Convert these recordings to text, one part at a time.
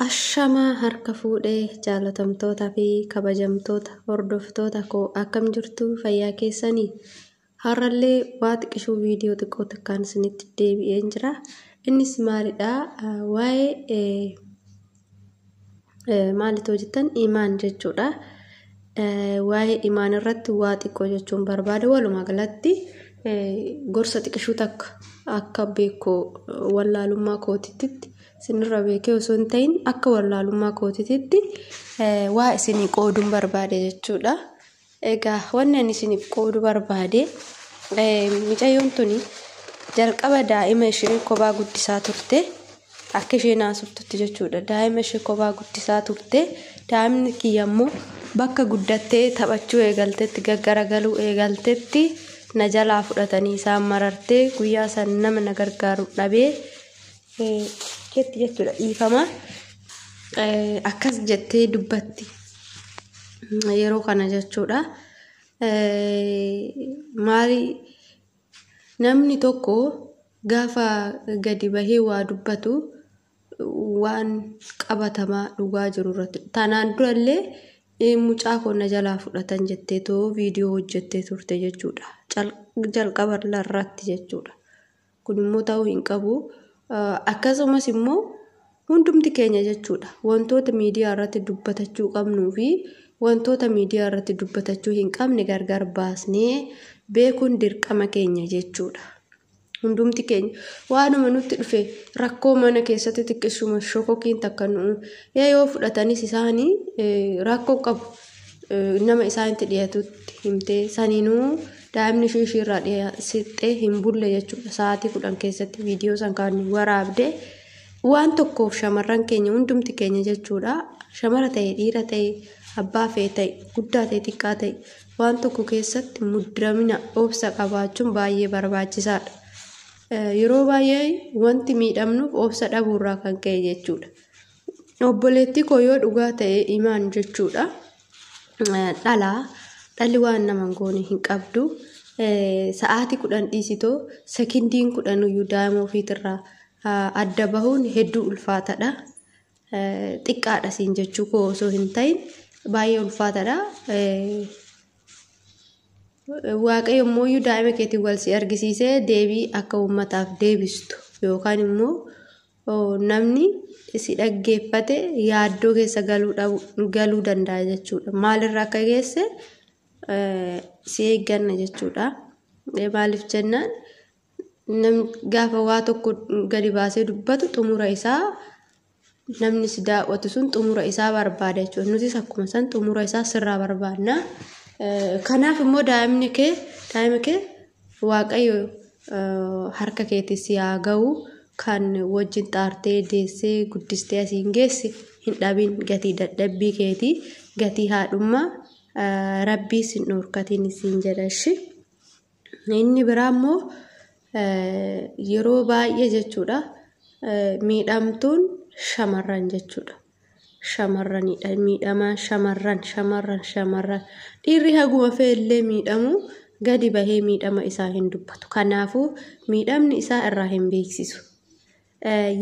Ashamaa harka fuudhee jaalatamtootaa fi kabajamtoota hordoftoota koo, akkam jirtu? Fayyaa keessanii? Har'allee waa xiqqishuu viidiyoo xiqqoo takkaan isinitti deebi'een jira. Innis maalidhaa? Waa'ee maalitu jettan, imaan jechuudha. Waa'ee imaan irratti waa xiqqoo jechuun barbaada. Walumaa galatti gorsa xiqqishuu takka akka beekoo wallaalummaa kootitti isinirra beekee osoo hin ta'in, akka wallaalummaa kootitti waa isinii qooduun barbaade jechuudha. Egaa wanni ani isiniif qooduu barbaade, mucayyoon tuni jalqaba daa'ima ishee kophaa guddisaa turte. Akka isheen haasoftutti jechuudha. Daa'ima ishee kophaa guddisaa turte. Daa'imni kiyya immoo bakka guddattee taphachuu eegaltetti, gaggaragaluu eegaltetti na jalaa fudhatanii isaan marartee, guyyaa san nama na gargaaru dhabee jetti jechuudha, dhiifama. Akkas jettee dubbatti yeroo kana jechuudha. Maali, namni tokko gaafa gadi bahee waa dubbatu waan qabatamaa dhugaa jiru irratti. Tanaan durallee mucaa koo na jalaa fudhatan jetteetoo viidiyoo hojjettee turte jechuudha. Jalqaba irratti jechuudha. Kun immoo ta'uu hin qabu. Akkasumas immoo hundumti keenya jechuudha, wantoota miidiyaa irratti dubbatachuu qabnuu fi wantoota miidiyaa irratti dubbatachuu hin qabne gargar baasnee beekuun dirqama keenya jechuudha. Hundumti keenya waanuma nutti dhufe, rakkoo mana keessatti xiqqeessuma shokokiin takka nu yoo fudhatanis isaanii rakkoo qabu, nama isaanitti dhiyaatutti himtee saniinuu daa'imni ishee isheerraa siqxee hin bulle jechuudha. Sa'aatii 10 keessatti viidiyoo san kan waraabde waan tokkoof shamarran keenya, hundumti keenya jechuudha. Shamara ta'e, dhiira ta'e, abbaa fe'e ta'e, guddaa ta'e, xiqqaa ta'e, waan tokko keessatti muddamina obsa qabaachuun baay'ee barbaachisaadha. Yeroo baay'ee wanti miidhamnuuf obsa dhabuurraa kan ka'e jechuudha. Obboleettii koo, yoo dhugaa ta'e imaan jechuudha. Dhalaa dhalli waan nama hin goone hin qabdu. Sa'aatii 10 dhiisitoo sekindiin 10 iyyuu daa'ima ofiitirraa adda bahuun hedduu ulfaataadha. Xiqqaadha siin jechuu koo osoo hin ta'in, baay'ee ulfaataadha. Waaqayyo immoo daa'ima keetiin wal si argisiisee deebii akka uummataaf deebistu yookaan immoo namni si dhaggeeffate yaaddoo keessa galuu danda'a jechuudha. Maalirraa akka geesse si eegganna jechuudha. Maaliif jennaan, namni gaafa waa tokko gadi baasee dubbatu xumura isaa, namni si daawwatu sun xumura isaa barbaada jechuudha. Nutis akkuma san xumura isaa sirraa barbaadna. Kanaaf immoo daa'imni kee, daa'ima kee Waaqayyo harka keetti si haa ga'u. Kan wajjin xaartee deessee guddistee asiin geesse hin dhabin. Gatii dadhabbii keetii, gatii haadhummaa rabbii sin dhorkatiin siin jedha ishi. Inni biraa immoo yeroo baay'ee jechuudha, miidhamtuun shamarran jechuudha. Shamarranidha miidhamaan, shamarran, shamarran, shamarran. Dhiirri haguma fe'ellee miidhamu gadi bahee miidhama isaa hin dubbatu. Kanaafuu miidhamni isaa irraa hin beeksisu.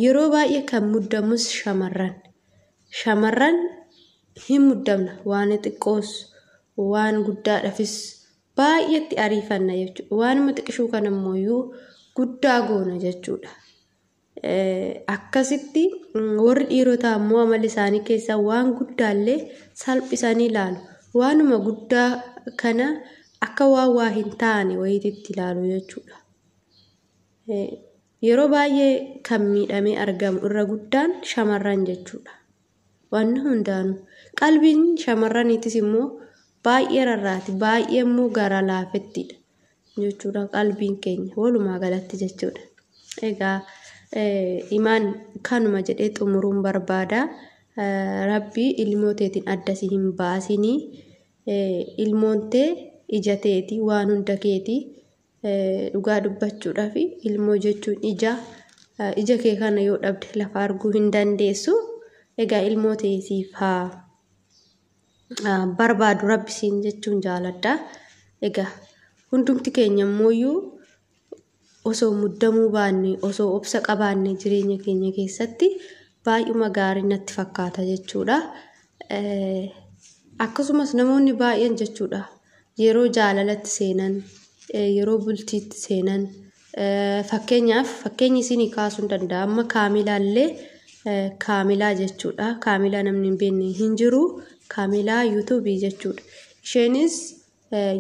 Yeroo baay'ee kan muddamus shamarran. Shamarran hin muddamna, waan xiqqoos waan guddaadhaafis baay'eetti ariifanna jechuudha. Waanuma xiqqishuu kana immoo guddaa goona jechuudha. Akkasitti warri dhiirotaa immoo amalli isaanii keessaa waan guddaallee salphisanii ilaalu. Waanuma guddaa kana akka waan waa hin taane wayiitti ilaalu jechuudha. Yeroo baay'ee kan miidhamee argamu irra guddaan shamarran jechuudha. Wanni hundaanuu qalbiin shamarraniitis immoo baay'ee rarraati, baay'ee immoo gara laafettidha jechuudha qalbiin keenya walumaa galatti jechuudha. Egaa imaan kanuma jedhee xumuruun barbaada. Rabbi ilmoo teetiin adda si hin baasinii. Ilmoon tee ija teeti, waan hunda keeti. Dhugaa dubbachuudhaaf ilmoo jechuun ija. Ija kee kana yoo dhabde lafa arguu hin dandeessu. Egaa ilmoo tee siif haa barbaadu rabbi siin jechuun jaaladha. Egaa hundumti keenya immoo osoo muddamuu baanne, osoo obsa qabaanne jireenya keenya keessatti Baay'uma gaarii natti fakkaata jechuudha. Akkasumas namoonni baay'een jechuudha yeroo jaalalatti seenan, yeroo bultiitti seenan, fakkeenyaaf fakkeenya isinii kaasuu hin danda'a. Amma Kaamilaallee, Kaamilaa jechuudha. Kaamilaa namni hin beekne hin jiru. Kaamilaa yuutuubii jechuudha. Isheenis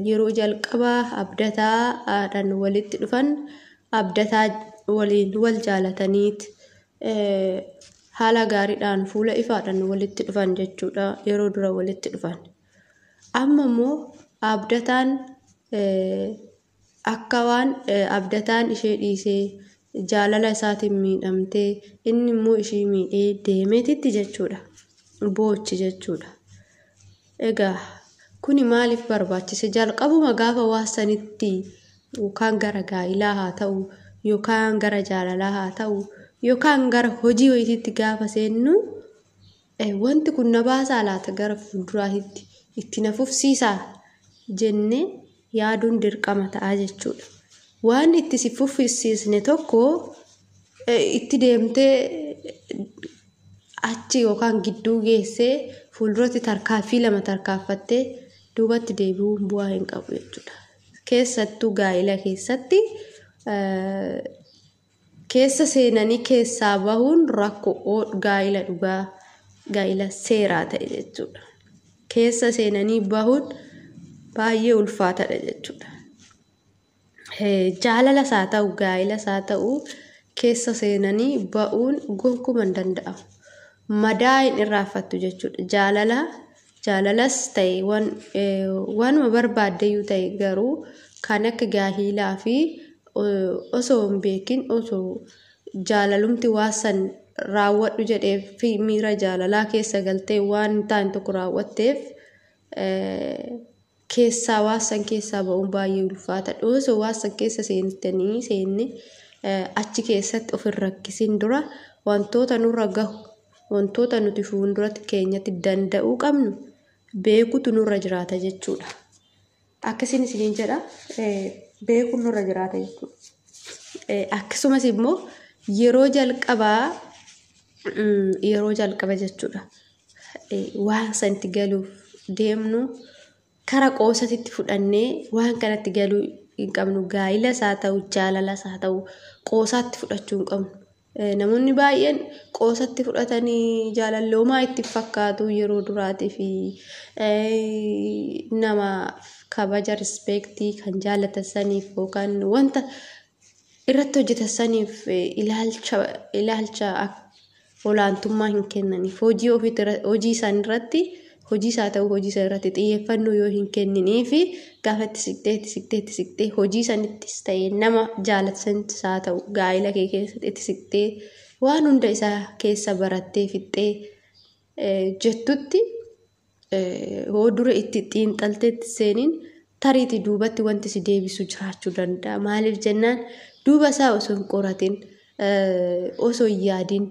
yeroo jalqabaa Abdataadhaan walitti dhufan, Abdataa waliin wal jaalataniit haala gaariidhaan fuula ifaadhaan walitti dhufan jechuudha yeroo dura walitti dhufan. Amma immoo Abdataan akka waan Abdataan ishee dhiisee jaalala isaatiin miidhamtee inni immoo ishee miidhee deemeetitti jechuudha. Boochi jechuudha. Egaa kuni maaliif barbaachise? Jalqabuma gaafa waa sanitti yookaan gara gaa'ilaa haa ta'u, yookaan gara jaalalaa haa ta'u, yookaan gara hojii wayiitiitti gaafa seennu, wanti kun na baasaa laata, gara fuulduraatti itti na fufsiisaa jennee yaaduun dirqama ta'a jechuudha. Waan itti si fufsiisne tokko itti deemtee achi yookaan gidduu geessee fuulduratti tarkaanfii lama tarkaanfattee duubatti deebi'uun bu'aa hin qabu jechuudha. Keessattuu gaa'ila keessatti keessa seenanii keessaa bahuun rakkoo gaa'ila dhugaa, gaa'ila seeraa ta'e jechuudha. Keessa seenanii bahuun baay'ee ulfaataadha jechuudha. Jaalalas haa ta'u, gaa'ilas haa ta'u, keessa seenanii ba'uun gonkumaa hin danda'amu. Madaa hin irraanfattu jechuudha. Jaalala jaalalas ta'e, waanuma barbaaddeyyuu ta'e, garuu kan akka gaa'ilaa fi osoo hin beekin, osoo jaalalumti waa san raawwadhu jedhee fi miira jaalalaa keessa galtee waan hin taane tokko raawwatteef, keessaa waa san keessaa ba'uun baay'ee ulfaataadha. Osoo waa san keessa seentanii seenne achi keessatti of hin rakkisin dura wantoota nurra gahu, wantoota nuti fuulduratti keenyatti danda'uu qabnu beekutu nurra jiraata jechuudha. Akkasiin isiniin jedha, beekuun nurra jiraata jechuudha. Akkasumas immoo yeroo jalqabaa, yeroo jalqaba jechuudha, waan sanitti galuuf deemnu kara qoosatitti fudhannee waan kanatti galuu hin qabnu. Gaa'ilas haa ta'u, jaalalas haa ta'u, qoosaatti fudhachuu hin qabnu. Namoonni baay'een qoosatti fudhatanii jaalalloomaa itti fakkaatu yeroo duraatii fi nama kabaja, rispeektii kan jaallatan saniif yookaan wanta irratti hojjetan saniif ilaalcha olaantummaa hin kennaniif. Hojii ofiitti, hojii isaan irratti, hojii isaa ta'u, hojii isaa irratti xiyyeeffannoo yoo hin kenninii fi gaafa itti siqtee, itti siqtee, itti siqtee hojii sanittis ta'e, nama jaalatan haa ta'u, gaa'ila kee keessatti itti siqtee waan hunda isaa keessa barattee fixxee jettutti, hoo dura itti xiinxaltee itti seeniin, tariitii duubatti wanti si deebisu jiraachuu danda'a. Maaliif jennaan, duuba isaa osoo hin qoratin, osoo hin yaadin,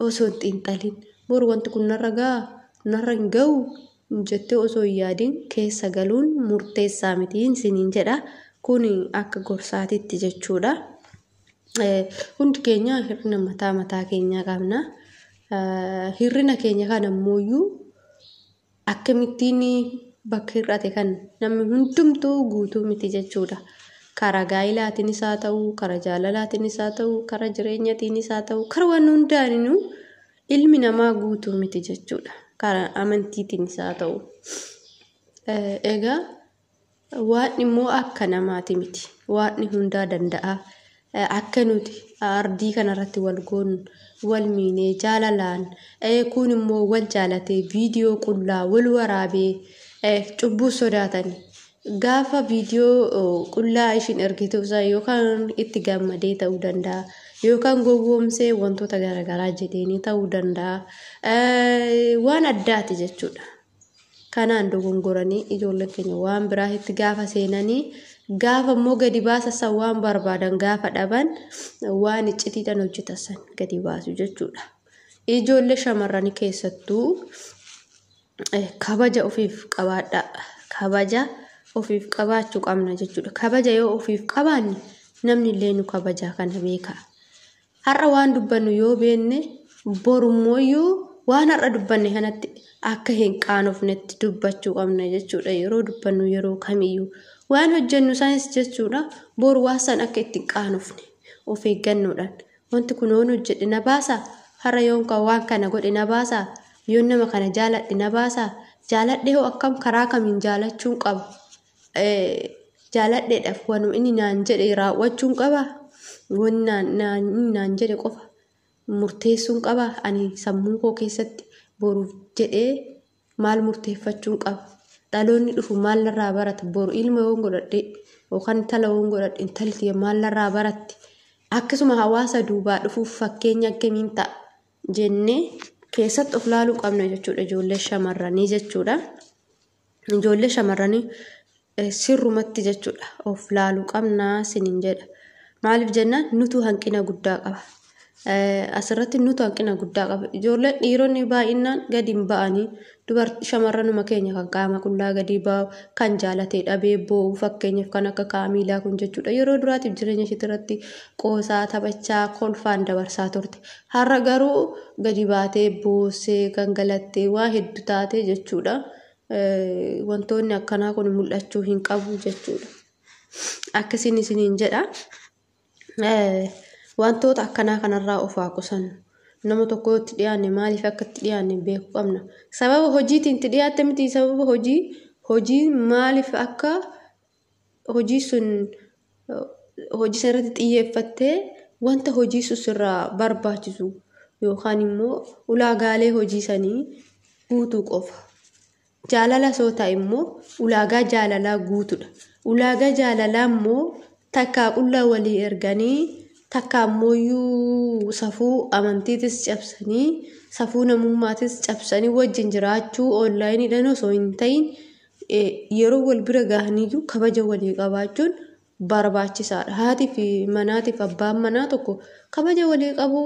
osoo hin xiinxalin, boru wanti kun narra gahaa, narra hin gahu jettee osoo hin yaadin keessa galuun murteessaa miti isiniin jedha. Kun akka gorsaatitti jechuudha. Hundi keenya hir'ina mataa mataa keenyaa qabna. Hir'ina keenya kana immoo akkamittiin bakka hir'ate kan namni hundumtuu guutuu miti jechuudha. Karaa gaa'ilaatiinis haa ta'u, karaa jaalalaatiinis haa ta'u, karaa jireenyaatiinis haa ta'u, karaa waan hundaanuu ilmi namaa guutuu miti jechuudha. Karaa amantiitiinis haa ta'u. Egaa Waaqni immoo akka namaati miti. Waaqni hundaa danda'a. Akka nuti ardii kanarratti wal goonu, wal miinee jaalalaan, kun immoo wal jaalatee viidiyoo qullaa wal waraabee cubbuu sodaatani. Gaafa viidiyoo qullaa ishiin ergitu yookaan itti gammadee ta'uu danda'a. Yookaan gowwoomsee wantoota garaagaraa jedheenii ta'uu danda'a. Waan addaati jechuudha. Kanaan dogongoranii ijoolleen keenya waan biraatti gaafa seenanii, gaafa immoo gadi baasan, waan barbaadan gaafa dhaban, waan iccitiidhaan hojjetan san gadi baasu jechuudha. Ijoollee shamarranii keessattuu kabaja ofiif qabaadhaa. Kabaja ofiif qabaachuu qabna jechuudha. Kabaja yoo ofiif qabaanne namni illee nu kabajaa, kana beekaa. Har'a waan dubbannu yoo beekne, Borummoo waan har'a dubbanne kanatti akka hin qaanofnetti dubbachuu qabna jechuudha. Yeroo dubbannu yeroo kamiyyuu waan hojjennu sanis jechuudha, boru waan san akka itti hin qaanofne of eeggannoodhaan, wanti kun yoon hojjedhe na baasaa, har'a yoon waan kana godhe na baasaa, yoon nama kana jaaladhe na baasaa, jaaladhe hoo akkam karaa kamiin jaalachuun qaba, jaaladheedhaaf wanuma inni naan jedhe raawwachuun qaba, wanni inni naan jedhe qofa murteessuun qaba, ani sammuu koo keessatti boruuf jedhee maal murteeffachuun qaba, dhaloonni dhufu maal narraa barata, boru ilma yoon godhadhe yookaan intala yoon godhadhe intalli maal narraa baratti, akkasuma hawaasa duubaa dhufuuf fakkeenya akkamiin ta'a jennee keessatti of laaluu qabna jechuudha. Ijoollee shamarranii jechuudha. Ijoollee shamarranii sirrumatti jechuudha of laaluu qabna sinin jedha. Maaliif jennaan, nutu hanqina guddaa qaba. Asirratti nutu hanqina guddaa qaba. Ijoolleen dhiironni baay'inaan gadi hin ba'anii, dubartii shamarranuma keenya kan qaama qullaa gadi ba'u, kan jaalatee dhabee boo'u, fakkeenyaaf kan akka Kaamiilaa kun jechuudha. Yeroo duraatiif jireenya ishee irratti qoosaa, taphachaa, kolfaan dabarsaa turte. Har'a garuu gadi baatee boossee gangalattee waa hedduu taatee jechuudha. Wantoonni akkanaa kun mul'achuu hin qabu jechuudha. Akkasiin isiniin jedha. Wantoota akkanaa kanarraa of haa qusannu. Nama tokko itti dhiyaanne maaliif akka itti dhiyaanne beekuu qabna. Sababa hojiitiin itti dhiyaatte miti, sababa hojii maaliif akka hojii sun hojii sana irratti xiyyeeffattee wanta hojii sun sirraa barbaachisu yookaan immoo ulaagaalee hojii sanii guutuu qofa. Jaalala soo ta'e immoo ulaagaa jaalalaa guutuudha. Ulaagaa jaalalaa immoo takkaa qullaa walii erganii, takka ammoo safuu amantiitis cabsanii, safuu namummaatis cabsanii wajjin jiraachuu onlaayiniidhaan osoo hin ta'in, yeroo wal bira gahaniyyuu kabaja walii qabaachuun barbaachisaadha. Haatii fi manaatiif abbaan manaa tokko kabaja walii qabu,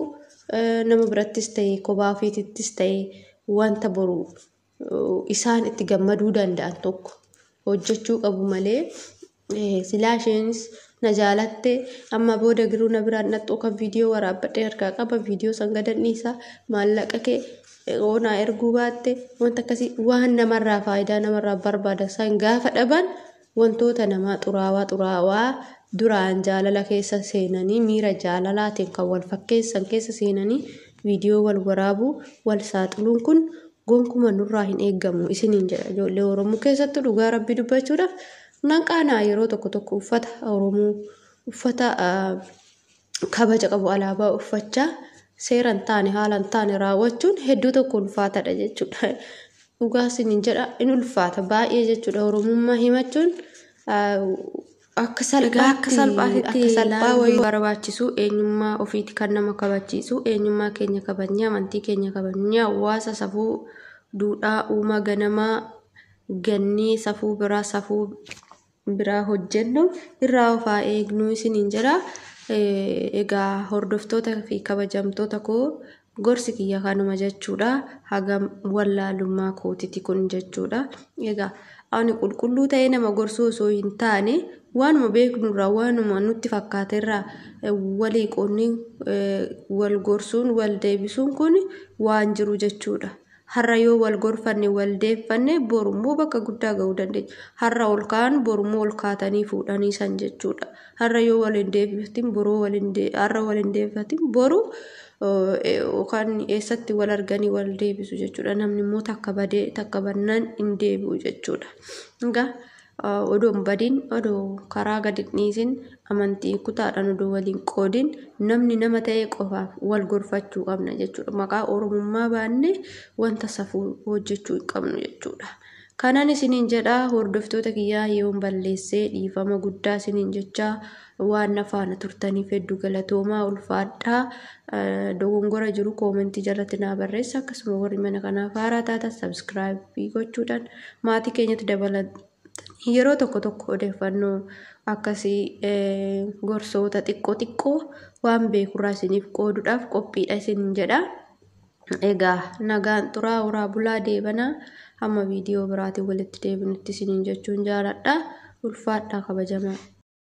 nama birattis ta'e kophaa ofiittis ta'e wanta boru isaan itti gammaduu danda'an tokko hojjechuu qabu malee, silaa isheenis na jaalatte amma booda giruu na biraan dhaxxuu kan viidiyoo waraabbadhee harkaa qaba, viidiyoo san gadan dhiisaa, maallaqa kee oonaa erguu baatte, wanta akkasii waan namarraa faayidaa namarraa barbaadan san gaafa dhaban, wantoota namaa xuraawaa xuraawaa duraan jaalala keessa seenanii, miira jaalalaatiin kan wal fakkeessan keessa seenanii viidiyoo wal waraabuu, wal saaxiluun kun gonkuma nurraa hin eeggamu isiniin jedha. Ijoollee Oromoo keessattuu dhugaa Rabbii dubbachuudhaaf nan qaanaa, yeroo tokko tokko uffata Oromoo, uffata kabaja qabu, alaabaa uffachaa seera hin taane, haala hin taane raawwachuun hedduu tokko ulfaataadha jechuudha. Dhugaa isiniin jedha, in ulfaata baay'ee jechuudha. Oromummaa himachuun akka salphaatti akka salphaa wayii barbaachisu, eenyummaa ofiiti kan nama kabachiisu. Eenyummaa keenya kabajnee, amantii keenya kabajnee, hawaasa safuu duudhaa uumaa ganamaa gannee safuu biraa safuu biraa hojjennu irraa of haa eegnu isiniin jedha. Egaa hordoftoota fi kabajamtoota koo, gorsi kiyya kanuma jechuudha. Hagam wallaalummaa kootiti kun jechuudha. Egaa ani qulqulluu ta'ee nama gorsuu osoo hin taane, waanuma beeknurraa, waanuma nutti fakkaaterraa walii qoonnii wal gorsuun wal deebisuun kun waan jiru jechuudha. Har'a yoo wal gorfanne, wal deeffanne, borummoo bakka guddaa gahuu dandeenya. Har'a ol ka'an borummoo ol kaatanii fuudhanii san jechuudha. Har'a yoo wal hin deebifatin boruu wal hin, har'a wal hin deebifatin boru yookaan eessatti wal arganii wal deebisu jechuudha. Namni immoo takka badee takka bannaan hin deebi'u jechuudha. Egaa odoo hin badin, odoo karaa gadi hin dhiisin, amantii kutaadhaan odoo waliin qoodin, namni nama ta'e qofaaf wal gorfachuu qabna jechuudha. Maqaa Oromummaa baannee wanta safuu hojjechuu hin qabnu jechuudha. Kanan isiniin jedha, hordoftoota kiyyaa, yoon balleessee dhiifama guddaa isiniin jechaa, waan na faana turtaniif hedduu galatoomaa, ulfaadhaa. Dogongora jiru koomentii jalatti naa barreessa. Akkasuma warri mana kanaaf haaraa taatan subscribe gochuudhaan maatii keenyatti dabalatanii, yeroo tokko tokko odeeffannoo akkasii, gorsoota xiqqoo xiqqoo waan beekurraa isiniif qooduudhaaf qophiidha isiniin jedha. Egaa nagaan turaa, horaa bulaa, deebanaa, hamma viidiyoo biraatiin walitti deebinutti isiniin jechuun jaaladha. Ulfaadhaa, kabajamaa.